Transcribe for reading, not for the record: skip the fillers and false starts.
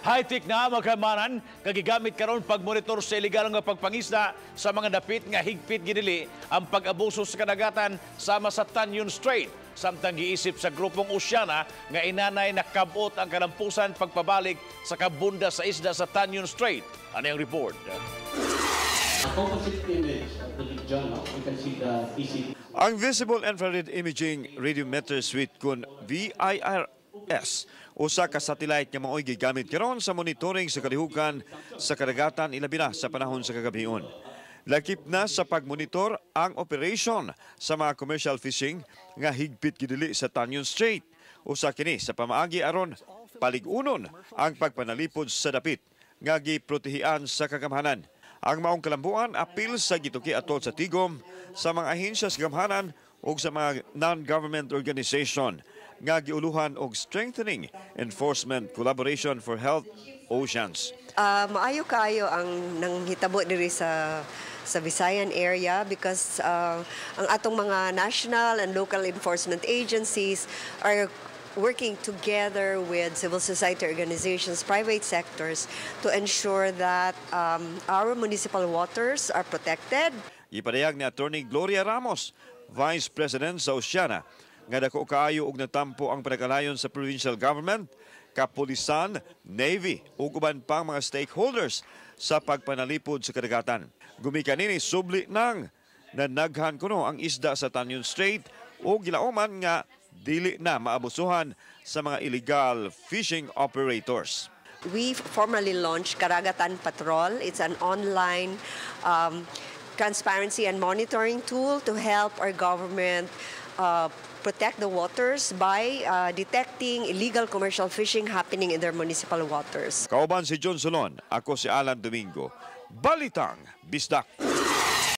High-tech na mga kamanan kagigamit karon pagmonitor sa ilegal nga pagpangisda sa mga dapit nga higpit gidili ang pag-abuso sa kadagatan sama sa Tañon Strait. Samtang giisip sa grupong Oceana nga inanay nakabot ang kalampusan pagpabalik sa kabunda sa isda sa Tañon Strait. Ano yung report? A composite image of the region, we can see the TCP. Ang Visible Infrared Imaging Radiometer Suite kun VIIRS, usa ka satellite nga mao'y gigamit karon sa monitoring sa kalihukan sa kadagatan, ilabi na sa panahon sa kagabhion. Lakip na sa pagmonitor ang operation sa mga commercial fishing nga higpit gidili sa Tañon Strait. Usa kini sa pamaagi aron palig-unon ang pagpanalipod sa dapit nga giprotehian sa kagamhanan. Ang maong kalambuan apil sa gituki atol sa tigom sa mga ahensya sa gamhanan ug sa mga non-government organization nga giuluhan og Strengthening Enforcement Collaboration for Healthy Oceans. Maayo kaayo ang nanghitabo diri sa Visayan area because ang atong mga national and local enforcement agencies are working together with civil society organizations, private sectors to ensure that our municipal waters are protected. Ipadayag ni Attorney Gloria Ramos, Vice President sa Oceana, nga dako kaayo og natampo ang panagkalayon sa provincial government, kapulisan, Navy ug uban pang mga stakeholders sa pagpanalipod sa kadagatan. Gumikan nini subli nang nanaghan kuno ang isda sa Tañon Strait o gilauman nga dili na maabusuhan sa mga illegal fishing operators. We formally launched Karagatan Patrol. It's an online transparency and monitoring tool to help our government protect the waters by detecting illegal commercial fishing happening in their municipal waters. Kauban si John Solon, ako si Alan Domingo. Balitang Bisdak.